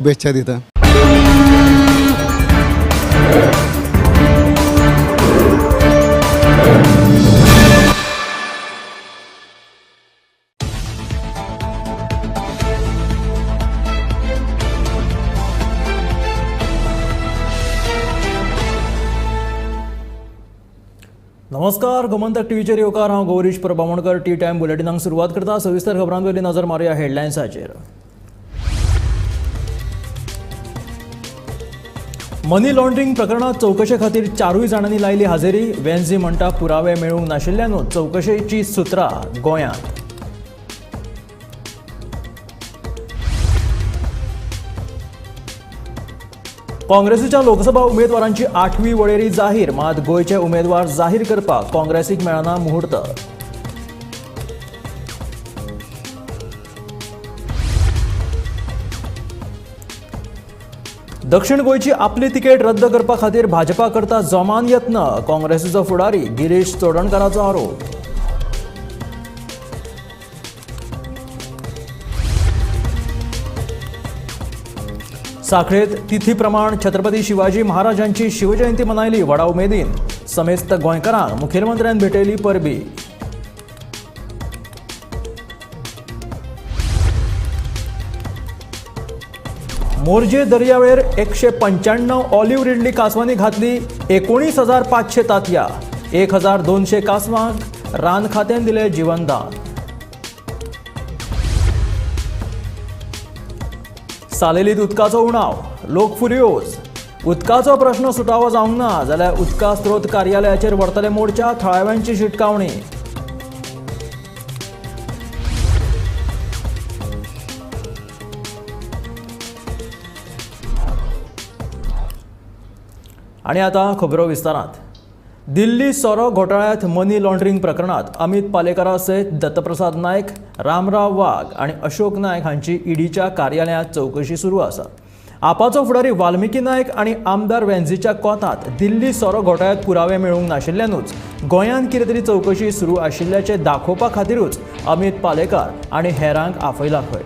शुभेच्छा दिता. नमस्कार, गोमंतक टीव्हीचेर येवकार. हांव गौरीश प्रभामोणकर. टी टायम बुलेटिनाक सुरवात करता. सविस्तर खबरां पयलीं नजर मारुया हेडलायन्साचेर. मनी लॉन्ड्रिंग प्रकरणात चवकशे खातीर चारूय जाणांनी लायली हाजेरी. वेन्झी म्हणटा पुरावे मेळूंक नाशिल्ल्यानूच चवकशेची सुत्रां गोंयांत. काँग्रेसीच्या लोकसभा उमेदवारांची आठवी वळेरी जाहीर, मात गोंयचे उमेदवार जाहीर करपाक काँग्रेसीक मेळना मुहूर्त. दक्षिण गोंयची आपली तिकेट रद्द करपा खातीर भाजपा करता जोमान यत्न, काँग्रेसीचो फुडारी गिरीश चोडणकाराचो आरोप. साखळेत तिथीप्रमाण छत्रपती शिवाजी महाराजांची शिवजयंती मनयली व्हडा उमेदीन. समेस्त गोंयकारांक मुखेलमंत्र्यान भेटयली परबी. मोरजे दर्यावेळेर 195 ऑलिव्ह रिडली कांसवांनी घातली 19,500 तातयां. 1,200 कांसवांक रान खात्यान दिलें जिवनदान. सालेलीत उदकाचो उणाव, लोक फुर्योज. उदकाचो प्रश्न सुटावो जावंक ना जाल्यार उदका स्रोत कार्यालयाचेर व्हरतले मोर्चा, थळाव्यांची शिटकावणी. आनी आतां खबरो विस्तारांत. दिल्ली सोरो घोटाळ्यांत मनी लॉन्ड्रिंग प्रकरणांत अमित पालेकारा सयत दत्तप्रसाद नायक, रामराव वाघ आनी अशोक नायक हांची ईडीच्या कार्यालयांत चवकशी सुरू आसा. आपाचो फुडारी वाल्मिकी नायक आनी आमदार वेन्झीच्या कोतांत दिल्ली सोरो घोटाळ्यांत पुरावे मेळूंक नाशिल्ल्यानूच गोंयांत कितें तरी चवकशी सुरू आशिल्ल्याचें दाखोवपा खातीरूच अमित पालेकार आनी हेरांक आफयला खंय.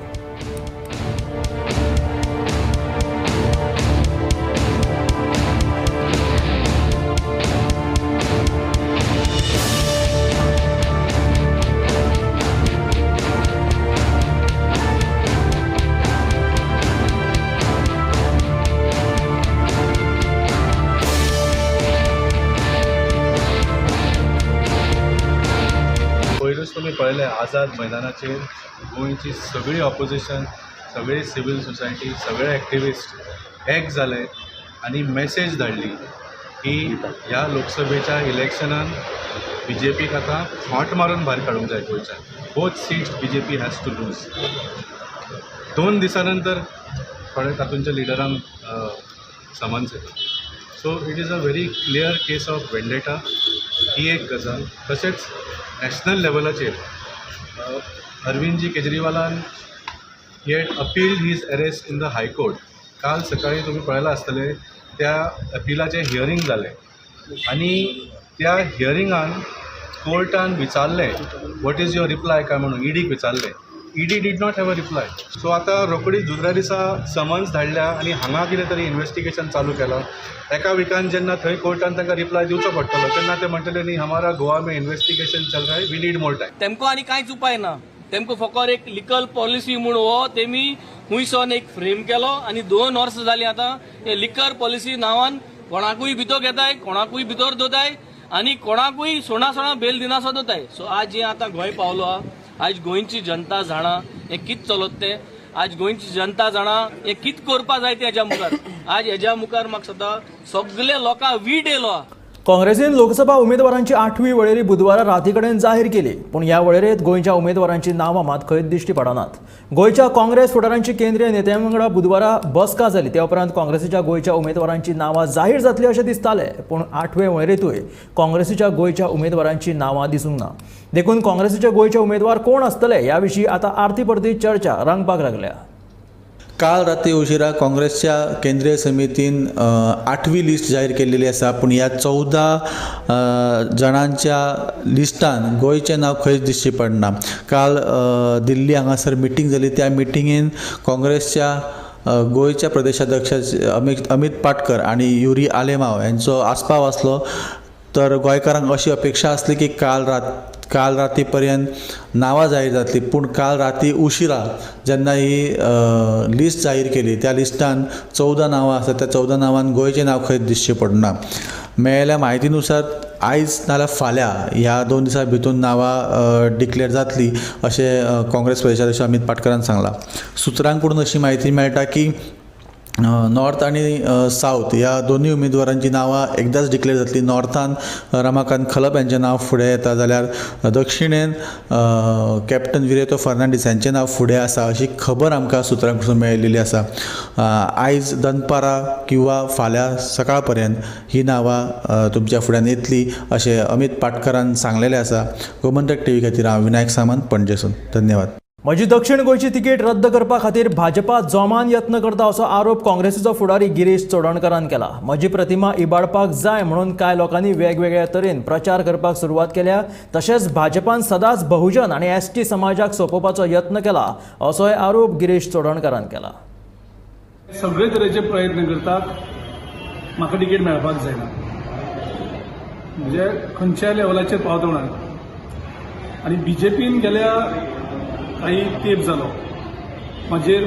तुमी पळयलें आझाद मैदानाचेर गोंयची सगळी ऑपोजिशन, सगळी सिवील सोसायटी, सगळे एक्टिविस्ट एक जाले आनी मॅसेज धाडली की ह्या लोकसभेच्या इलेक्शनान बी जे पीक आतां खोंट मारून भायर काडूंक जाय गोंयच्यान. Both seats B J P has to lose. 2 दिसां नंतर थोडे तातूंच्या लिडरांक समन्स येता. So it is a very clear case of vendetta. ही एक गजाल. तशेंच नॅशनल लेवलाचेर Arvindji केजरीवालान he had appealed his arrest in the high court. काल सकाळी तुमी पळयलां आसतलें त्या अपिलाचें हियरींग जालें आनी त्या हियरिंगान कोर्टान विचारलें what is your reply काय म्हणून ईडीक विचारलें. ED did not have a reply. So आतां रोखडीच दुसऱ्या दिसा समन्स धाडल्या आनी हांगा कितें तरी इन्वेस्टिगेशन चालू केलां. एका विकान जेन्ना थंय कोर्टान तांकां रिप्लाय दिवचो पडटलो तेन्ना ते म्हणटले न्ही हमारा गोवा में इन्वेस्टिगेशन चल रहा है, we need more time. तेमकां आनी कांयच उपाय ना. तेमकां फकत एक लिकल पॉलिसी म्हूण हो तेमी खुंयसोन एक फ्रेम केलो आनी 2 वर्सां जालीं आतां हे लिकर पॉलिसी नांवान कोणाकूय भितर घेताय, कोणाकूय भितर दवरताय आनी कोणाकूय सोणा सोणा बेल दिनासो दवरताय. सो आज हें आतां गोंय पावलो आहा. आज गोंयची जनता जाणा हें कित चलत तें. आज गोंयची जनता जाणा हें कित करपा जाय तें हेज्या मुखार. आज हेज्या मुखार म्हाका सद्दां सगळे लोकांक वीट येयलो आहा. काँग्रेसीन लोकसभा उमेदवारांची आठवी वळेरी बुधवारा राती कडेन जाहीर केली, पूण ह्या वळेरेंत गोंयच्या उमेदवारांची नांवां मात खंयच दिश्टी पडनात. गोंयच्या काँग्रेस फुडारांची केंद्रीय नेत्यां वांगडा बुधवारा बसका जाली. त्या उपरांत काँग्रेसीच्या गोंयच्या उमेदवारांची नांवां जाहीर जातली अशें दिसतालें, पूण आठवे वळेरेंतूय काँग्रेसीच्या गोंयच्या उमेदवारांची नांवां दिसूंक ना. देखून काँग्रेसीचे गोंयचे उमेदवार कोण आसतले ह्या विशीं आतां आरती परती चर्चा रंगपाक लागल्या. काल राती उशिरा काँग्रेसच्या केंद्रीय समितीन 8वी लिस्ट जाहीर केलेली आसा, पूण ह्या 14 जाणांच्या लिस्टान गोंयचें नांव खंयच दिश्टी पडना. काल दिल्ली हांगासर मिटींग जाली. त्या मिटिंगेन काँग्रेसच्या गोंयच्या प्रदेशाध्यक्ष अमित पाटकर आनी युरी आलेमाव यांचो आस्पाव आसलो. तर गोंयकारांक अशी अपेक्षा आसली की काल राती पर्यंत नांवां जाहीर जातली, पूण काल राती उशिरा जेन्ना ही लिस्ट जाहीर केली त्या लिस्टान 14 नांवां आसात. त्या 14 नांवांत गोंयचें नांव खंयच दिसचें पडना. मेळिल्ल्या म्हायतीनुसार आयज नाजाल्यार फाल्यां ह्या 2 दिसां भितर नांवां डिक्लेर जातली अशें काँग्रेस प्रदेशाध्यक्ष अमित पाटकरान सांगलां. सुत्रांकडून अशी म्हायती मेळटा की नॉर्थ आनी सावथ ह्या दोनूय उमेदवारांची नांवां एकदाच डिक्लेर जातली. नॉर्थान रमाकांत खलप यांचें नांव फुडें येता जाल्यार दक्षिणेन कॅप्टन विरेतो फर्नांडीस यांचें नांव फुडें आसा अशी खबर आमकां सुत्रां कडसून मेळिल्ली आसा. आयज दनपारां किंवा फाल्यां सकाळ पर्यंत ही नांवां तुमच्या फुड्यान येतली अशें अमित पाटकरान सांगलेलें आसा. गोमंतक टीव्ही खातीर हांव विनायक सामंत, पणजेसून. धन्यवाद. म्हजी दक्षिण गोंयची तिकीट रद्द करपा खातीर भाजपा जोमान यत्न करता असो आरोप काँग्रेसीचो फुडारी गिरीश चोडणकारान केला. म्हजी प्रतिमा इबाडपाक जाय म्हणून कांय लोकांनी वेगवेगळ्या तरेन प्रचार करपाक सुरवात केल्या. तशेंच भाजपान सदांच बहुजन आनी एसटी समाजाक सोंपोवपाचो यत्न केला असोय आरोप गिरीश चोडणकारान केला. सगळे तरेचे प्रयत्न करतात, म्हाका तिकीट मेळपाक जायना, म्हणजे खंयच्या लेवलाचेर पावता म्हणून. आनी बीजेपीन गेल्या काही तेप जालो म्हाजेर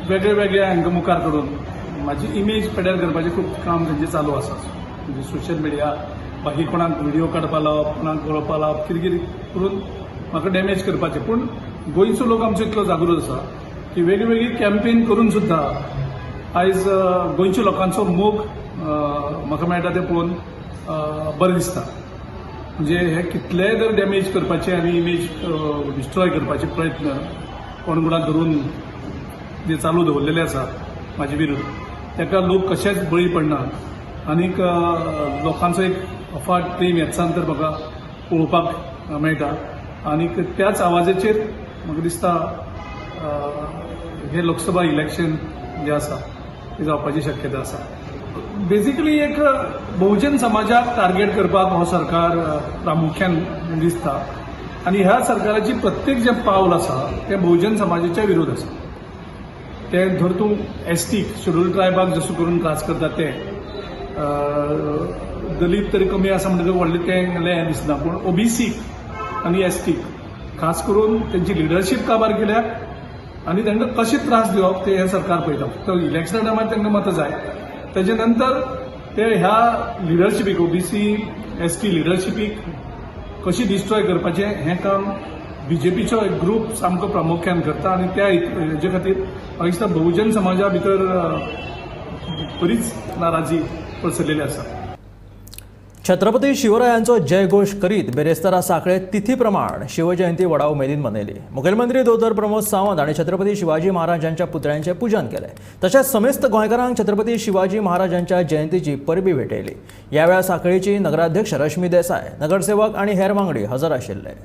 वेगळे वेगळे हांकां मुखार करून म्हाजी इमेज पेड्यार करपाचें खूब काम तेंचें चालू आसा. म्हणजे सोशल मिडिया बाकी कोणाक व्हिडिओ काडपा लावप, कोणाक गळोवपा लावप, कितें कितें करून म्हाका डॅमेज करपाचें. पूण गोंयचो लोक आमचो इतलो जागृत आसा की वेगळी वेगळी कॅम्पेन करून सुद्दां आयज गोंयच्या लोकांचो मोग म्हाका मेळटा तें पळोवन बरें दिसता. म्हणजे हे कितलेय जर डॅमेज करपाचे आनी इमेज डिस्ट्रॉय करपाचे प्रयत्न कोण कोणाक धरून जे चालू दवरलेले आसा म्हाजे विरुद्ध, ताका लोक कशेच बळी पडना. आनीक लोकांचो एक अफाट प्रेम ह्याच तर म्हाका पळोवपाक मेळटा. आनीक त्याच आवाजाचेर म्हाका दिसता हे लोकसभा इलेक्शन जें आसा तें जावपाची शक्यता आसा. बेसिकली एक बहुजन समाजाक टार्गेट करपाक हो सरकार प्रामुख्यान दिसता आनी ह्या सरकाराची प्रत्येक जें पावल आसा तें बहुजन समाजाच्या विरोध आसा. तें धर तूं एस टी शेड्यूल ट्रायबाक जसो करून त्रास करता ते दलीत तरी कमी आसा म्हणटकच व्हडलें तें हें दिसना, पूण ओबीसी आनी एस टी खास करून तेंची लिडरशीप काबार केल्या आनी तांकां कशें त्रास दिवप तें हें सरकार पळयता. फक्त इलेक्शना टायमार तांकां मतां जाय, तेजे नंतर ते ह्या लिडरशिपीक ओबीसी एस टी लिडरशिपीक कशी डिस्ट्रॉय करपाचें हें काम बीजेपीचो एक ग्रूप सामको प्रामुख्यान करता. आनी त्या हेजे खातीर म्हाका दिसता बहुजन समाजा भितर बरीच नाराजी पसरलेली आसा. छत्रपती शिवरायांचो जयघोष करीत बेरेस्तारा साखळे तिथी प्रमाण शिवजयंती व्हडा उमेदीन मनयली. मुखेलमंत्री दोतोर प्रमोद सावंत हांणी छत्रपती शिवाजी महाराजांच्या पुतळ्यांचें पूजन केलें. तशेंच समेस्त गोंयकारांक छत्रपती शिवाजी महाराजांच्या जयंतीची परबी भेटयली. ह्या वेळार साखळेची नगराध्यक्ष रश्मी देसाय, नगरसेवक आनी हेर वांगडी हजर आशिल्ले.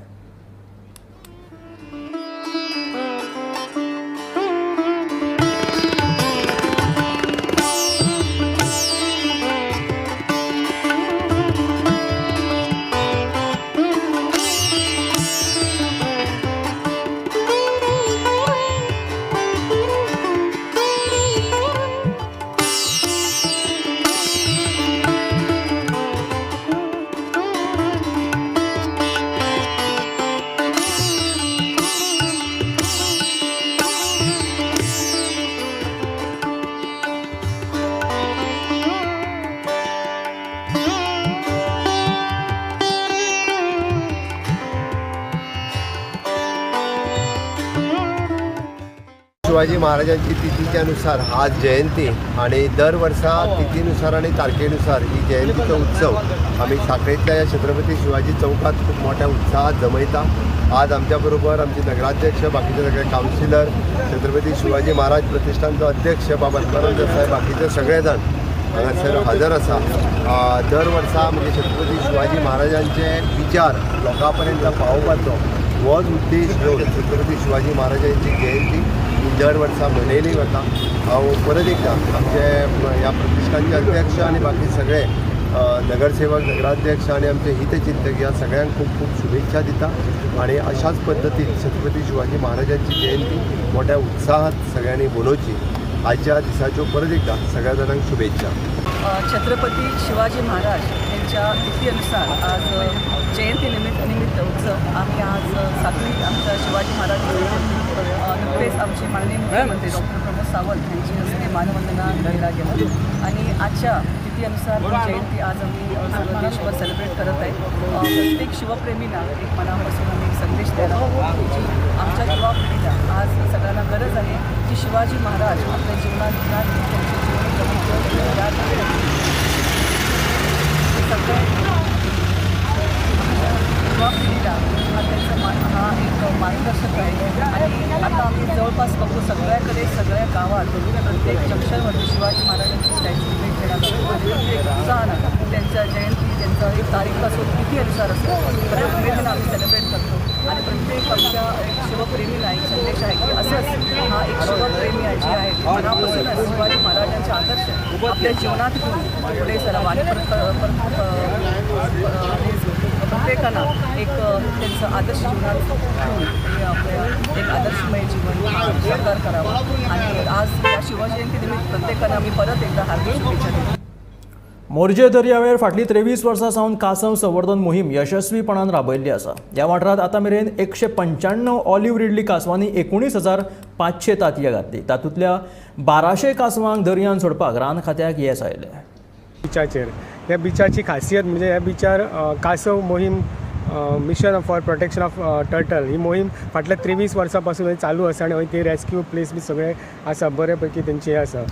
शिवाजी महाराजांची तिथीच्या नुसार आज जयंती आणि दरवर्सा तिथीनुसार आणि तारखेनुसार ही जयंतीचा उत्सव आम्ही साखळेतल्या या छत्रपती शिवाजी चौकात खूप मोठ्या उत्साहात जमयता. आज आमच्याबरोबर आमचे नगराध्यक्ष, बाकीचे सगळे काउन्सिलर, छत्रपती शिवाजी महाराज प्रतिष्ठानचो अध्यक्ष बाबा आत्माराम देसाय, बाकीचे सगळे जाण हांगासर हजर आसा. दरवर्सा म्हणजे छत्रपती शिवाजी महाराजांचे विचार लोकां पर्यंत पावोवपाचो होच उद्देश घेवन छत्रपती शिवाजी महाराजांची जयंती ही दर वर्सा मनयली वता. हांव परत एकदां आमचे ह्या प्रतिष्ठानचे अध्यक्ष आनी बाकी सगळे नगरसेवक, नगराध्यक्ष आनी आमचे हितचिंतक ह्या सगळ्यांक खूब खूब शुभेच्छा दिता आनी अशाच पद्दतीन छत्रपती शिवाजी महाराजांची जयंती मोठ्या उत्साहात सगळ्यांनी मनोवची आजच्या दिसाच्यो परत एकदा सगळ्या जाणांक शुभेच्छा. छत्रपती शिवाजी महाराज यांच्या तिथीनुसार आज जयंती निमित्त निमित्त उत्सव आम्ही आज साखळी आमच्या शिवाजी महाराज नुकतेच आमचे माननीय मुख्यमंत्री डॉक्टर प्रमोद सावंत यांच्या हस्ते मानवंदना दिला गेला आणि आजच्या तिथीनुसार ही जयंती आज आम्ही सगळं देशभर सेलिब्रेट करत आहे. प्रत्येक शिवप्रेमींना एक मनापासून आम्ही एक संदेश द्यायला हवा की आमच्या युवा पिढीला आज सगळ्यांना गरज आहे की शिवाजी महाराज आपल्या जीवनात त्यांचे जीवन सगळे युवा पिढीला हा त्यांचा हा एक मार्गदर्शक आहे. आणि आता आम्ही जवळपास बघतो सगळ्याकडे सगळ्या गावात प्रत्येक जंक्शनवरती शिवाजी महाराजांची स्टॅच्यू भेट देण्यात जातो आणि प्रत्येक उत्साहानं त्यांच्या जयंती त्यांचा एक तारीख असो किती अनुसार असो तर उमेदीनं आम्ही सेलिब्रेट करतो. आणि प्रत्येक आमच्या एक शिवप्रेमीला एक संदेश आहे की असंच हा एक शिवप्रेमी आहे जी आहे मनापासूनच शिवाजी महाराजांचे आदर्श आपल्या जीवनात घेऊन पुढे सरावा आणि परत परत प्रत्येकाला एक त्यांचं आदर्श जीवनात घेऊन ते आपल्या एक आदर्शमय जीवन साकार करावं. आणि आज या शिवजयंतीनिमित्त प्रत्येकाला मी परत एकदा हार्दिक शुभेच्छा देते. मोरजे दर्यावेळेर फाटलीं 23 वर्सां सावन कांसव संवर्धन मोहीम यशस्वीपणान राबयल्ली आसा. ह्या वाठारांत आतां मेरेन 195 ऑलिव्ह रिडली कांसवांनी 19,500 तांतयां घातली. तातूंतल्या 1200 कांसवांक दर्यांत सोडपाक रान खात्याक येस आयलें. बिचाचेर ह्या बिचाची खासियत म्हणजे ह्या बिचार कांसव मोहीम mission for protection of turtle ही मोहीम फाटल्या 23 वर्सां पासून चालू आसा आनी ती रेस्क्यू प्लेस बी सगळें आसा बरे पैकी तेंची हें आसा.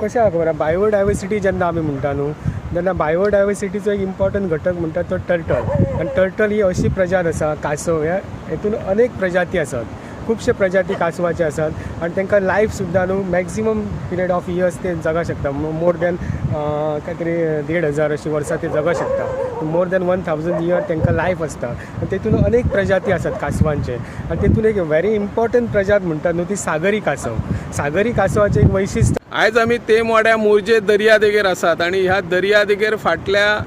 कशें आसा खबर आसा, बायोडायवर्सिटी जेन्ना आमी म्हणटा न्हू तेन्ना बायोडायवर्सिटीचो एक इम्पॉर्टंट घटक म्हणटा तो टर्टल. आनी टर्टल ही अशी प्रजात आसा, कांसव ह्या हेतून अनेक प्रजाती आसात, खुबशे प्रजाती कांसवाचे आसात आनी तांकां लायफ सुद्दां न्हू मॅक्सिमम पिरियड ऑफ इयर्स ते जगूंक शकता. मोर दॅन कांय तरी 1,500 अशी वर्सां ते जगूंक शकता. मोर दॅन 1,000 इयर तांकां लायफ आसता आनी तेतून अनेक प्रजाती आसात कांसवांचे. आनी तेतून एक व्हेरी इम्पॉर्टंट प्रजात म्हणटात न्हू ती सागरी कांसव. सागरी कांसवाचें एक वैशिश्ट, आयज आमी तेमवाड्या मोरजे दर्यादेगेर आसात आनी ह्या दर्यादेगेर फाटल्या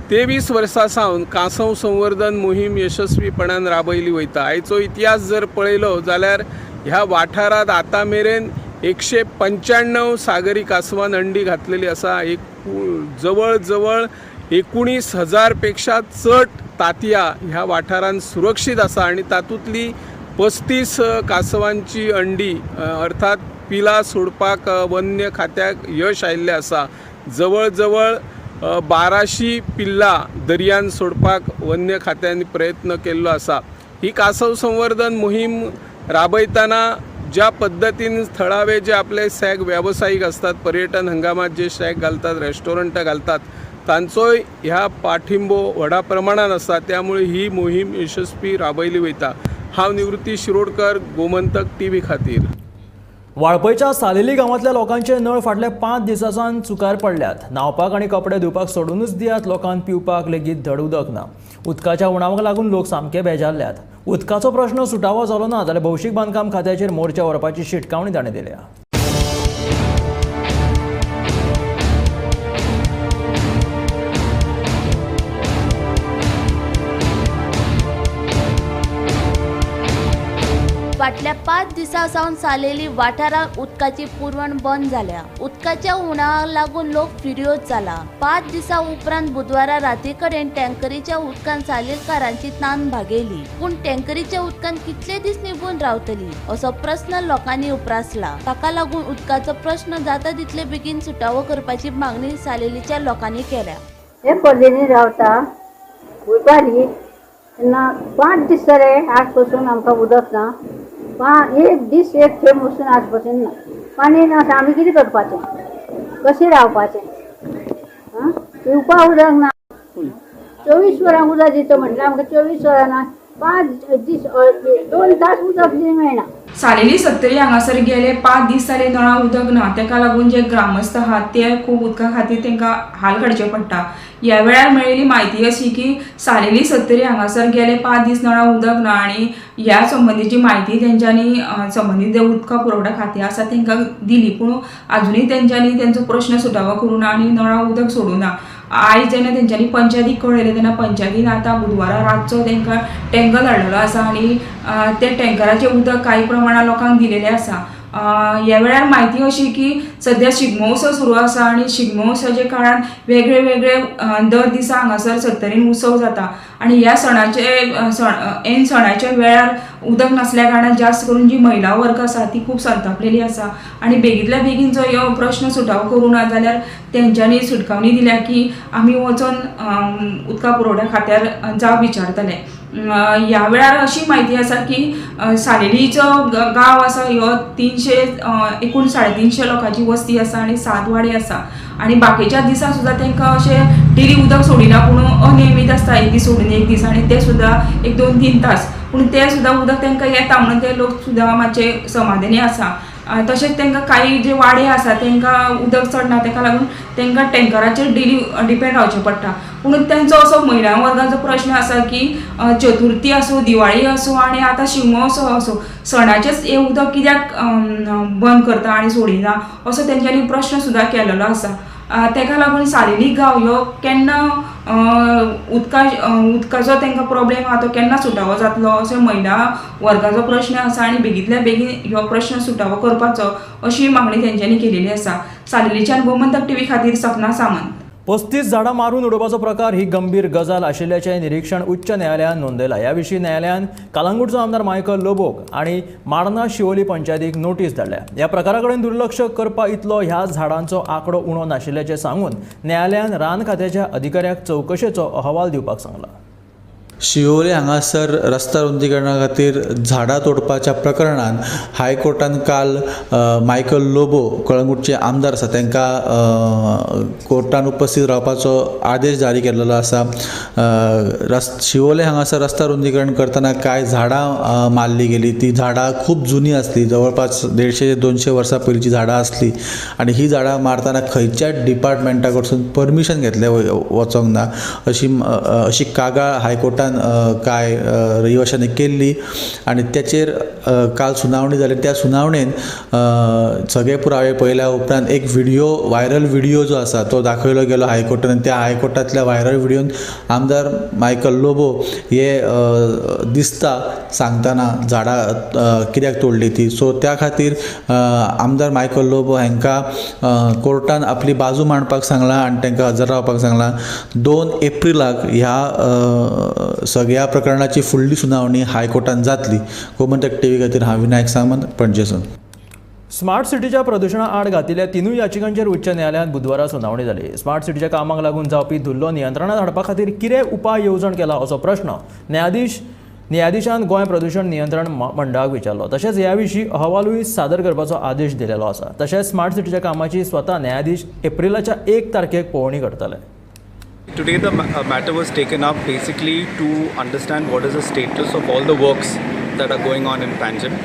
23 वर्सां सावन कांसव संवर्धन मोहीम यशस्वीपणान राबयली वयता. आयचो इतिहास जर पळयलो जाल्यार ह्या वाठारांत आतां मेरेन 195 सागरी कांसवान अंडी घातलेली आसा. एक जवळ जवळ 19,000 पेक्षा चड तांतयां ह्या वाठारांत सुरक्षीत आसा आनी तातूंतली 35 कांसवांची अंडी अर्थात पिलां सोडपाक वन्य खात्याक यश आयिल्लें आसा. जवळ जवळ 1200 पिल्लां दर्यांत सोडपाक वन्य खात्यान प्रयत्न केल्लो आसा. ही कांसव संवर्धन मोहीम राबयतना ज्या पद्दतीन थळावे जे आपले सॅग वेवसायीक आसतात, पर्यटन हंगामात जे शॅक घालतात, रेस्टॉरंटां घालतात, तांचोय ह्या पाठिंबो व्हडा प्रमाणान आसा. त्यामुळे ही मोहीम यशस्वी राबयली वयता. हांव निवृत्ती शिरोडकर, गोमंतक टीव्ही खातीर. वाळपयच्या सालेली गांवांतल्या लोकांचे नळ फाटल्या 5 दिसां सावन चुकार पडल्यात. न्हांवपाक आनी कपडे धुवपाक सोडूनच दियात, लोकांक पिवपाक लेगीत धड उदक ना. उदकाच्या उणावाक लागून लोक सामके बेजारल्यात. उदकाचो प्रश्न सुटावो जालो ना जाल्यार भौशीक बांदकाम खात्याचेर मोर्चा व्हरपाची शिटकावणी ताणें दिल्या. फाटल्या 5 दिसां सावन सालेली वाठारांत उदकाची पुरवण बंद जाल्या. उदकाच्या उणावाक लागून लोक फिर्योज जाला. 5 दिसां उपरांत बुधवारा राती कडेन टँकरीच्या उदकान सालेलकारांची तान भागयली. पूण टँकरीच्या उदकान कितले दीस निभून रावतली असो प्रस्न लोकांनी उप्रासला. ताका लागून उदकाचो प्रश्न जाता तितले बेगीन सुटावो करपाची मागणी सालेलीच्या लोकांनी केल्या. हे पडदेनी रावता उरपाली तेन्ना 5 दीस जाले आज पसून आमकां उदक ना. एक दीस एक थेंब वचून आज पसून ना, पाणी ना. आमी कितें करपाचें, कशें रावपाचें? आं, पिवपाक उदक ना. 24 वरां उदक दिता म्हटल्यार आमकां 24 वरां ना, 5 दीस 2 तास उदक मेळना. सालेली सत्तरी हांगासर गेले 5 दीस जाले नळा उदक ना. तेका लागून जे ग्रामस्थ आहात ते खूब उदका खातीर तांकां हाल काडचे पडटा. ह्या वेळार मेळिल्ली म्हायती अशी की सालेली सत्तरी हांगासर गेले 5 दीस नळा उदक ना आनी ह्या संबंदीची म्हायती तेंच्यांनी संबंदीत जे उदका पुरवठा खातें आसा तांकां दिली, पूण आजुनूय तेंच्यांनी तेंचो प्रश्न सुटावो करूं ना आनी नळा उदक सोडूं ना. आयज जेन्ना तेंच्यांनी पंचायतीक कळयलें तेन्ना पंचायतीन आतां बुधवारा रातचो तांकां टँकर धाडलेलो आसा आनी ते टँकराचें उदक कांय प्रमाणान लोकांक दिलेलें आसा. ह्या वेळार म्हायती अशी की सद्या शिगमोत्सव सुरू आसा आनी शिगमोत्सवाच्या काळान वेगळे वेगळे दर दिसा हांगासर सत्तरीन उत्सव जाता आनी ह्या सणाचे ऐन सणाच्या वेळार उदक नासल्या कारणान जास्त करून जी महिला वर्ग आसा ती खूब संतापलेली आसा आनी बेगींतल्या बेगीन जो ह्यो प्रश्न सुटावो करूं ना जाल्यार तेंच्यांनी सुटकावणी दिल्या की आमी वचोन उदका पुरवठ्या खात्यार जाप विचारतले. ह्या वेळार अशी म्हायती आसा की सालेलीचो गांव आसा ह्यो 300 एकूण 350 लोकांची वस्ती आसा आनी 7 वाडे आसा आनी बाकीच्या दिसा सुद्दां तांकां अशें डेली उदक सोडिना पूण अनियमीत आसता, एक दीस सोडून एक दीस आनी ते सुद्दां 1 2 3 तास, पूण ते सुद्दां उदक तांकां येता म्हणून ते लोक सुद्दां मातशे समाधानी आसा. तशेंच तांकां कांय जे वाडे आसा तांकां उदक चडना, ताका लागून तांकां टँकराचेर डेली डिपेंड रावचें पडटा. पूण तांचो असो महिला वर्गाचो प्रश्न आसा की चतुर्थी आसूं, दिवाळी आसूं आनी आतां शिगमोत्सव आसूं, सणाचेच हें उदक कित्याक बंद करता आनी सोडिना असो तेंच्यांनी प्रश्न सुद्दां केलेलो आसा. ताका लागून सालेली गांव ह्यो केन्ना उदकाचो तांकां प्रॉब्लेम आहा तो केन्ना सुटावो जातलो असो महिला वर्गाचो प्रश्न आसा आनी बेगींतल्या बेगीन ह्यो प्रश्न सुटावो करपाचो अशी मागणी तेंच्यांनी केलेली आसा. सालेलीच्यान गोमंतक टीव्ही खातीर सपना सामंत. 35 झाडां मारून उडोवपाचो प्रकार ही गंभीर गजाल आशिल्ल्याचें निरीक्षण उच्च न्यायालयान नोंदयलां. ह्या विशीं न्यायालयान कालांगूटचो आमदार मायकल लोबोक आनी मार्ना शिवोली पंचायतीक नोटीस धाडल्या. ह्या प्रकारा कडेन दुर्लक्ष करपा इतलो ह्या झाडांचो आंकडो उणो नाशिल्ल्याचें सांगून न्यायालयान रान खात्याच्या अधिकाऱ्याक चवकशेचो अहवाल दिवपाक सांगला. शिवोले हांगासर रस्ता रुंदीकरणा खातीर झाडां तोडपाच्या प्रकरणान हायकोर्टान काल मायकल लोबो कळंगूटचे आमदार आसा तांकां कोर्टान उपस्थित रावपाचो आदेश जारी केल्लो आसा. शिवोले हांगासर रस्ता रुंदीकरण करतना कांय झाडां मारली गेली, ती झाडां खूब जुनी आसली, जवळपास 150 ते 200 वर्सां पयलींची झाडां आसली आनी ही झाडां मारतना खंयच्याच डिपार्टमेंटा कडसून परमिशन घेतलें वचोंक ना अशी कागाळ हायकोर्टान कांय रहिवाशांनी केल्ली आनी त्याचेर काल सुनावणी जाली. त्या सुनावणेन सगळे पुरावे पळयल्या उपरांत एक व्हिडिओ, व्हायरल व्हिडिओ जो आसा तो दाखयलो गेलो हायकोर्टान आनी त्या हायकोर्टांतल्या व्हायरल व्हिडियोन आमदार मायकल लोबो हे दिसता सांगतना झाडां कित्याक तोडली ती. सो त्या खातीर आमदार मायकल लोबो हांकां कोर्टान आपली बाजू मांडपाक सांगलां आनी तांकां हजर रावपाक सांगलां. 2 एप्रिलाक ह्या सगळ्या प्रकरणाची फुडली सुनावणी हायकोर्टान जातली. गोमंतक टीव्ही खातीर हांव विनायक सामंत, पणजेसून. स्मार्ट सिटीच्या प्रदुशणा आड घातिल्ल्या 3 याचिकांचेर उच्च न्यायालयांत बुधवारा सुनावणी जाली. स्मार्ट सिटीच्या कामाक लागून जावपी धुल्लो नियंत्रणांत हाडपा खातीर कितें उपाय येवजण केला असो प्रश्न न्यायाधीशान गोंय प्रदूषण नियंत्रण मंडळाक विचारलो. तशेंच ह्या विशीं अहवालूय सादर करपाचो आदेश दिलेलो आसा. तशेंच स्मार्ट सिटीच्या कामाची स्वता न्यायाधीश एप्रिलाच्या 1 तारखेक पळोवणी करतले. Today the matter was taken up basically to understand what is the status of all the works that are going on in Panjim.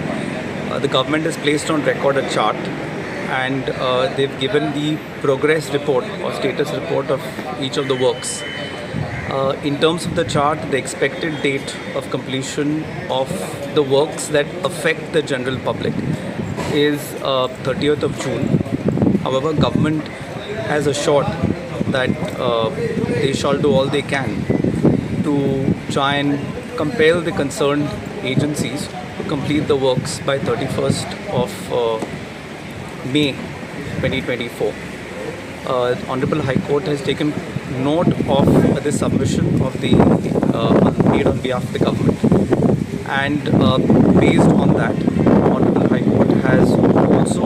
The government has placed on record a chart and they've given the progress report or status report of each of the works. In terms of the chart, the expected date of completion of the works that affect the general public is 30th of June. However, government has assured that they shall do all they can to try and compel the concerned agencies to complete the works by 31st of May 2024. Honorable High Court has taken note of this submission of the made on behalf of the government, and based on that, Honorable High Court has also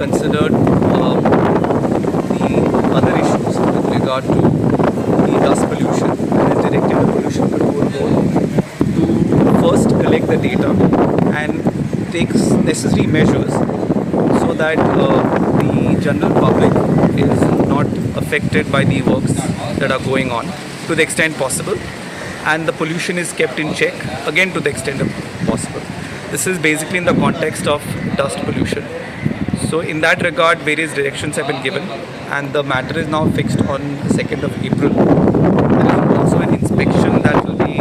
considered the other issues with regard to the dust pollution and has directed the Pollution Control Board to first collect the data and take necessary measures so that the general public is not affected by the works that are going on to the extent possible, and the pollution is kept in check again to the extent possible. This is basically in the context of dust pollution. So in that regard, various directions have been given and the matter is now fixed on the 2nd of April. There is also an inspection that will be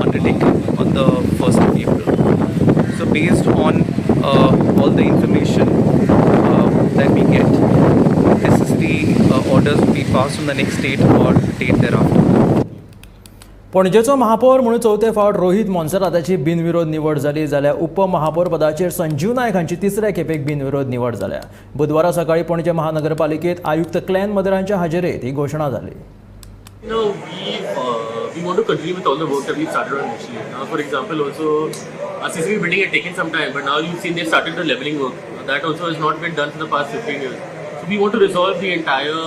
undertaken on the 1st of April. So based on all the information that we get, necessary orders will be passed on the next date or date thereafter. पणजेचो महापौर म्हणून चवथे फावट रोहित मोन्सेराताची बिनविरोध निवड जाली, जाल्यार उपमहापौर पदाचेर संजीव नायक हांची तिसऱ्या खेपेक बिनविरोध निवड जाल्या. बुधवारा सकाळी पणजे महानगरपालिकेत आयुक्त क्लॅन मदरांच्या हाजेरेत ही घोशणा जाली. No, we want to continue with all the work that we've started on initially. Now, for example, also our CCB building had taken some time, but now you've seen they've started the leveling work. That also has not been done for the past 15 years. So we want to resolve the entire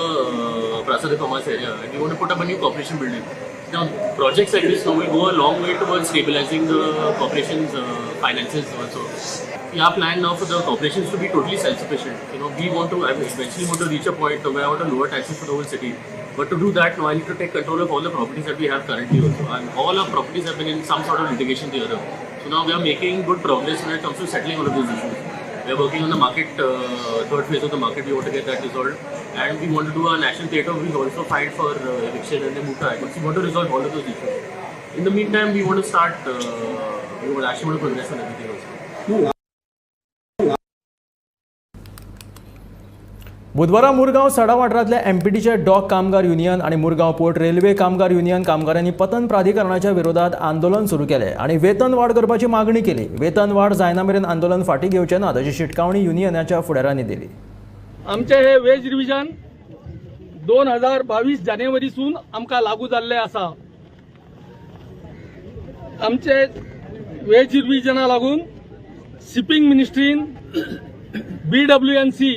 Praça de Commerce area, and we want to put up a new corporation building. Now, projects like this now will go a long way towards stabilizing the corporation's finances also. Our plan now for the corporations to be totally self-sufficient. You know, we want to, I eventually want to reach a point where I want to lower taxes for the whole city. But to do that, now I need to take control of all the properties that we have currently also. And all our properties have been in some sort of litigation or the other. So now we are making good progress when it comes to settling all of those issues. We are working on the market, third phase of the market. We want to get that resolved. And we want to do a national theatre. We also filed for eviction and they moved to High Court. So we want to resolve all of those issues. In the meantime, we want to start, we would actually want to progress on everything also. बुधवारा मुरगांव सडा वाठारांतल्या एमपीटीचे dock कामगार union आनी Murgaon port railway कामगार union कामगारांनी पतन प्राधिकरणाच्या विरोधात आंदोलन सुरू केलें आनी वेतन वाड करपाची मागणी केली. वेतन वाड जायना मेरेन आंदोलन फाटीं घेवचें ना अशी शिटकावणी युनियनाच्या फुडारांनी दिली. आमचे हे वेज रिविजन 2022 जानेवारीसून आमकां लागू जाल्ले आसा. आमचे वेज रिविजना लागून शिपींग मिनिस्ट्रीन BWNC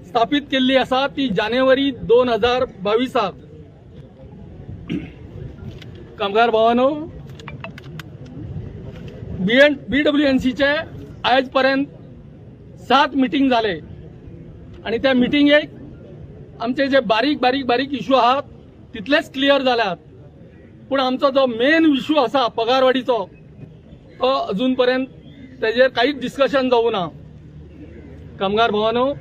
स्थापित केल्ली आसा ती जानेवारी 2022. कामगार भावानो, BWNCचे आयज पर्यंत 7 मिटींग जाले आनी त्या मिटिंगेक आमचे जे बारीक बारीक बारीक इशू आहात तितलेच क्लियर जाल्यात, पूण आमचो जो मेन इशू आसा पगारवाडीचो तो अजून पर्यंत तेजेर कांयच डिस्कशन जावूं ना. कामगार भावानो,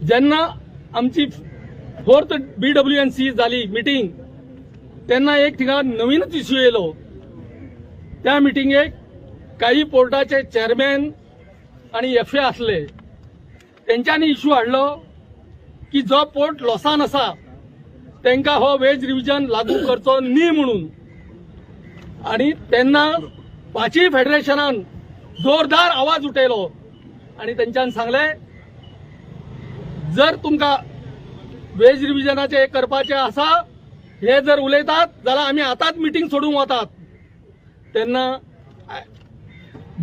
जेन्ना आमची 4th BWNC जाली मिटींग तेन्ना एक थिंगा नवीनच इश्यू येयलो. त्या मिटिंगेक काही पोर्टाचे चेअरमॅन आनी FA आसले. तेंच्यांनी इश्यू हाडलो की जो पोर्ट लॉसान आसा तेंकां हो वेज रिविजन लागू करचो न्ही म्हणून. आनी तेन्ना पांचय फेडरेशनान जोरदार आवाज उठयलो आनी तेंच्यान सांगलें जर तुमकां वेज रिविजनाचे करपाचे आसा हे जर उलयतात जाल्यार आमी आतांच मिटींग सोडूंक वतात. तेन्ना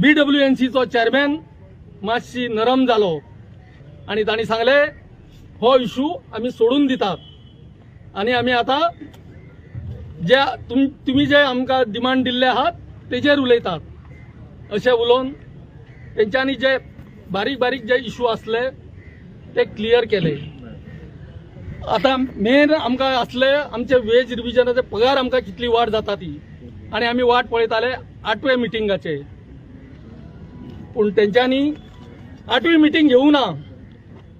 BWNCचो चेअरमॅन मातशी नरम जालो आनी तांणी सांगलें हो इशू आमी सोडून दितात आनी आमी आतां जे तुमी जे आमकां डिमांड दिल्ले आहात तेजेर उलयतात अशें उलोवन तेंच्यांनी जे बारीक बारीक जे इशू आसले ते क्लियर केले. आतां मेन आमकां आसले आमचे वेज रिविजनाचे पगार आमकां कितली वाड जाता ती, आनी आमी वाट पळयताले 8वे मिटिंगाचे, पूण तेंच्यांनी 8वी मिटींग घेवूं ना.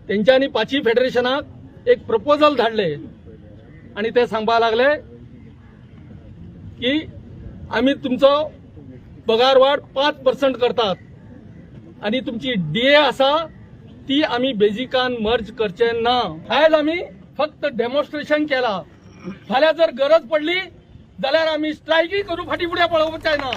तेंच्यांनी पांचय फेडरेशनाक एक प्रपोजल धाडले आनी ते सांगपाक लागले की आमी तुमचो पगार वाड 5% करतात आनी तुमची DA आसा ती आमी बेजिकान मर्ज करचे ना. आयज आमी फक्त डेमॉन्स्ट्रेशन केला, फाल्यां जर गरज पडली जाल्यार आमी स्ट्रायकूय करूं, फाटीं फुडें पळोवचें ना.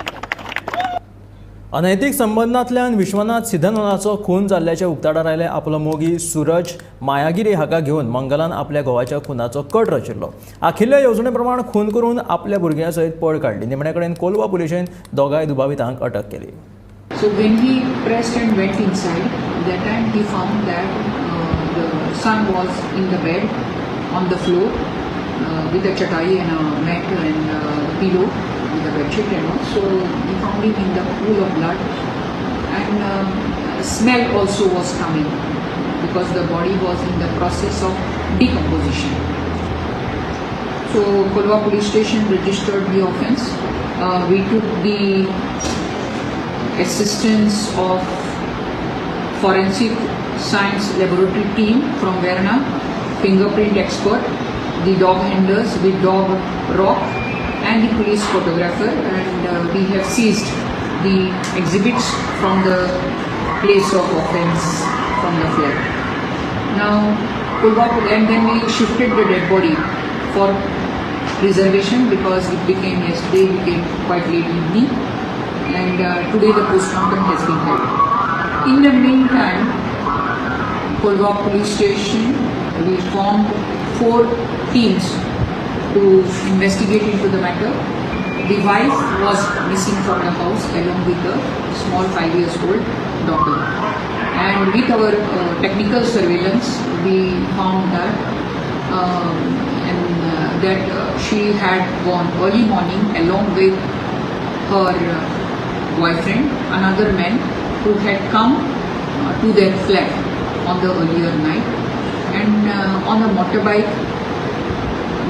अनैतिक संबंदांतल्यान विश्वनाथ सिद्धनाथाचो खून जाल्ल्याचे उक्ताडार आयले. आपलो मोगी सूरज मायागिरी हाका घेवन मंगलान आपल्या घोवाच्या खुनाचो कट रचिल्लो. आखिल्ल्या येवजणे प्रमाण खून करून आपल्या भुरग्यां सयत पळ काडली. निमणे कडेन कोलवा पुलिशेन दोगांय दुबावितांक अटक केली. So when he pressed and went inside, that time he found that the son was in the bed on the floor with a chatai and a mat and pillow with a bedsheet and all. So he found him in the pool of blood, and smell also was coming because the body was in the process of decomposition. So Kolwa police station registered the offence. We took the assistance of forensic science laboratory team from Verna, fingerprint expert, the dog handlers with dog rock, and the police photographer, and we have seized the exhibits from the place of offence from the flat. Now, and then we shifted the dead body for reservation because it became yesterday, became quite late evening, and today the postmortem has been held. In the meantime, Colva police station, we formed 4 teams to investigate into the matter. The wife was missing from the house along with the small 5 years old daughter. And with our technical surveillance, we found that she had gone early morning along with her boyfriend, another man who had come to their flat on the earlier night, and on a motorbike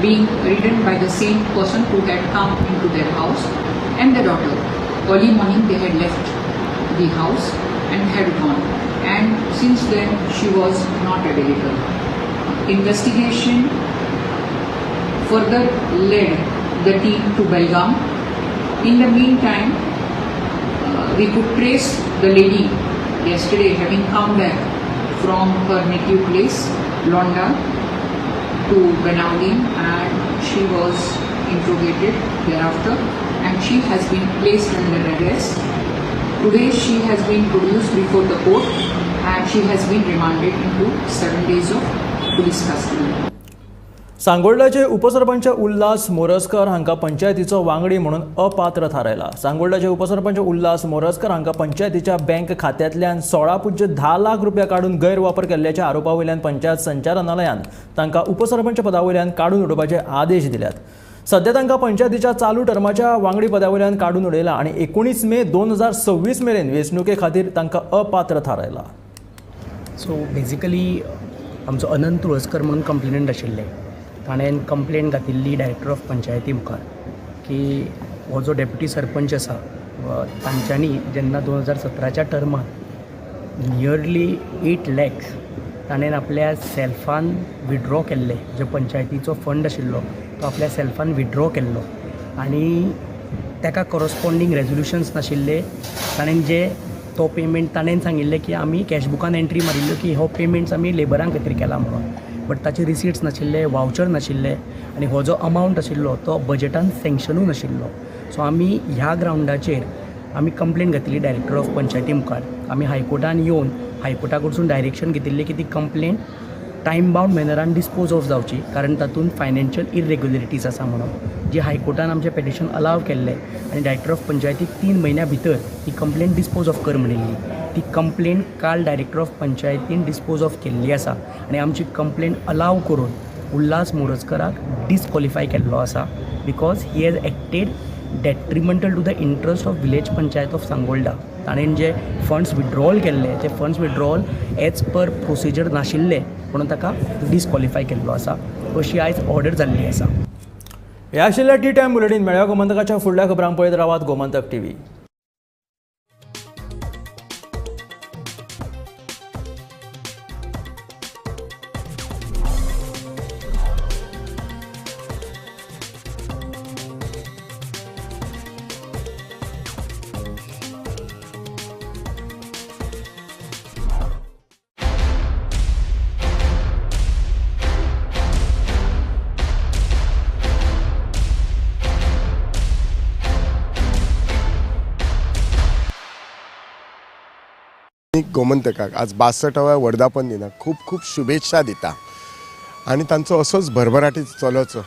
being ridden by the same person who had come into their house, and the daughter. Early morning they had left the house and had gone, and since then she was not available. Investigation further led the team to Belgaum. In the meantime, we could trace the lady yesterday having come back from her native place, Londa, to Benaulim, and she was interrogated thereafter, and she has been placed under arrest. Today she has been produced before the court and she has been remanded into 7 days of police custody. सांगोल्डाचे उपसरपंच उल्हास मोरजकर हांकां पंचायतीचो वांगडी म्हणून अपात्र थारायला. सांगोल्डाचे उपसरपंच उल्हास मोरजकर हांकां पंचायतीच्या bank खात्यांतल्यान 16.10 लाख रुपया काडून गैरवापर केल्ल्याच्या आरोपा वयल्यान पंचायत संचालनालयान तांकां उपसरपंच पदा वयल्यान काडून उडोवपाचे आदेश दिल्यात. सध्या तांकां पंचायतीच्या चालू टर्माच्या वांगडी पदा वयल्यान काडून उडयला आनी 19 मे 2026 मेरेन वेंचणुके खातीर तांकां अपात्र थारायला. सो बेजिकली आमचो अनंत तुळसकर म्हणून कंप्लेनंट आशिल्ले, ताणें कंप्लेन घातिल्ली डायरेक्टर ऑफ पंचायती मुखार की हो जो डेप्युटी सरपंच आसा तांच्यांनी जेन्ना 2017च्या टर्मात नियरली 8 लॅक्स ताणें आपल्या सेल्फान विड्रॉ केल्ले, जो पंचायतीचो फंड आशिल्लो तो आपल्या सेल्फान विड्रॉ केल्लो आनी ताका कॉरस्पोंडींग रेजोल्युशन्स नाशिल्ले. ताणें जे तो पेमेंट ताणें सांगिल्लें की आमी कॅशबुकान एंट्री मारिल्ल्यो की हो पेमेंट्स आमी लेबरां खातीर केला म्हणून, बट ताचे रिसिट्स नाशिल्ले, वावचर नाशिल्ले आनी हो जो अमावंट आशिल्लो तो बजेटान सँक्शनूय नाशिल्लो. सो आमी ह्या ग्रावंडाचेर आमी कंप्लेन घातली डायरेक्टर ऑफ पंचायती मुखार. आमी हायकोर्टान येवन हायकोर्टा कडसून डायरेक्शन घेतिल्लें की ती कंप्लेन टायम बावंड मॅनरान डिस्पोज ऑफ जावची, कारण तातूंत फायनान्शियल इरेग्युलरिटीज आसा म्हणून, जी हायकोर्टान आमचें पेटिशन अलाव केल्लें आनी डायरेक्टर ऑफ पंचायतीक 3 म्हयन्या भितर ती कंप्लेन डिस्पोज ऑफ कर म्हणिल्ली. ती कंप्लेन काल डायरेक्टर ऑफ पंचायतीन डिस्पोज ऑफ केल्ली आसा आनी आमची कंप्लेन अलाव करून उल्हास मोरजकराक डिसक्वॉलिफाय केल्लो आसा because he has acted detrimental to the interest of village panchayat of Sangolda. ताणें जे फंड्स विड्रॉल केल्ले ते funds withdrawal as per procedure नाशिल्ले म्हणून ताका डिसक्वॉलिफाय केल्लो आसा, अशी आयज ऑर्डर जाल्ली आसा. हे आशिल्ले टी टायम बुलेटीन. मेळ्या गोमंतकाच्या फुडल्या खबरांक पळयत रावात गोमंतक टीव्ही. गोमंतकाक आज 62व्या वर्धापन दिनाक खूब खूब शुभेच्छा दिता आनी तांचो असोच भरभराटी चलोचो.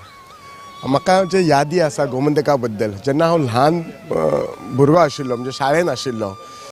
म्हाका जे यादी आसा गोमंतका बद्दल, जेन्ना हांव ल्हान भुरगो आशिल्लो, म्हणजे शाळेन आशिल्लो,